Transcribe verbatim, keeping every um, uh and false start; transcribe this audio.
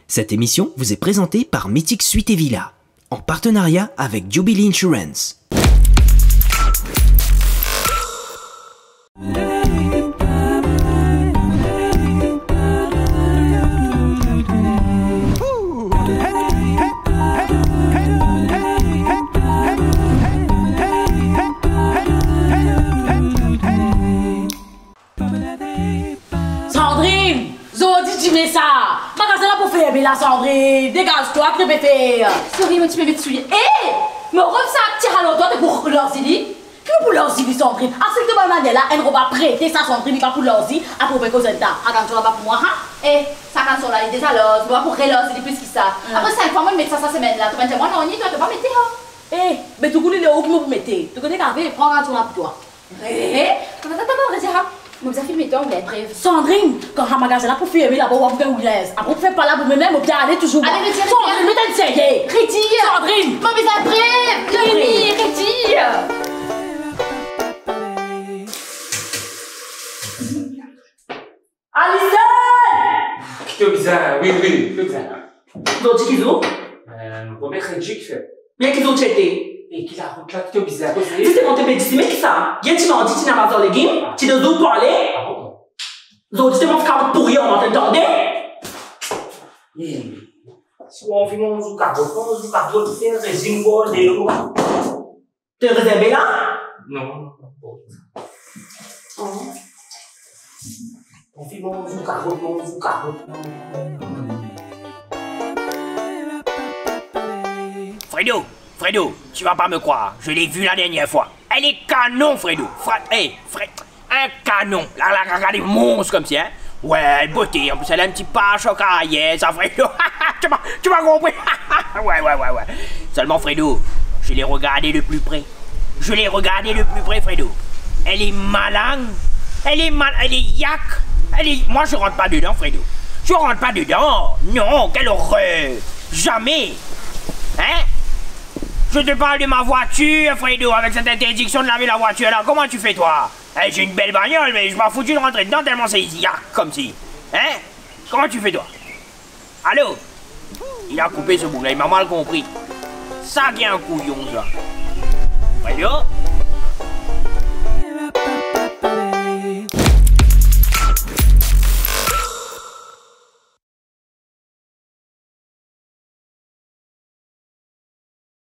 Cette émission vous est présentée par Mythique Suite et Villa, en partenariat avec Jubilee Insurance. Sandrine, zordi dime sa, magazin la pou ferme la, Sandrine, degaz twa, kripe fer. Sorry, mo ti pe met soulie. Eh, mo rob sa ti halor twa, to pou larzi li. Ki mo pou larzi li, Sandrine? Aksepte bann manier la, enn rob aprete sa, Sandrine, li pa pou larzi, apre ou pe koz enn ta. Atann, to laba pou mwa, ha? Eh, sa kann son la, li deza larz, mo pa pou relarzi li plis ki sa. Hmm. Apre sink fwa mo met sa, sa semenn la, to pa dir mwa nanye, twa, to pa mete, ha? Eh, be toukoul li le ou ki mo pou mete. To kone gave, pran atann la pou twa. Eh, eh, atann, atann, atann, retir sa. Mo bizin filme twa, ou gagn prev. Sandrine, kan sa magazin la pou ferme laba, ou ap gagn ou linz. Apre ou fer pa la pou mwa mem, mo bizin ale touzour. Ale, retir, retir. Sandrine, met enn serye. Retir. Sandrine. Mo bizin prev. Retir. Retir. Alison! Ki to bizin? Wi, wi, ki to bizin? Zordi ki zour? Eh, premie Fredrik fer. Bien ki zour ti ete? E ki larout la, ki to bizin koze? Ti se mont pe dizime ki sa? Yer ti mardi, ti ena bazar legim, ti de zour pou ale. Ah bon? Zordi ti mont fika pouri an matin, tande? Eh, si ou anvi manz ou karot, manz ou karot, fer rezim, bwar delo. To rezerve la? Non, non, non. Fredo, Fredo, tu vas pas me croire. Je l'ai vu la dernière fois. Elle est canon, Fredo. Fra-, eh, Fre-, un canon. La, la, la, la, des monstres comme ça, hein. Ouais, beauté. En plus, elle a un petit pas choc arrière, ça, Fredo. Tu m'as, tu m'as compris. Ouais, ouais, ouais, ouais. Seulement, Fredo, je l'ai regardée de plus près. Je l'ai regardée de plus près, Fredo. Elle est malin. Elle est mal, elle est yak. Elle est, moi, je rentre pas dedans, Fredo. Je rentre pas dedans. Non, quelle horreur. Jamais. Hein? Je te parle de ma voiture, Fredo, avec cette interdiction de laver la voiture là. Comment tu fais, toi? Eh, j'ai une belle bagnole, mais je m'en fous de rentrer dedans tellement c'est yak comme si. Hein? Comment tu fais, toi? Allô? Il a coupé ce bout-là, il m'a mal compris. Ça qui est un couillon, ça. Fredo?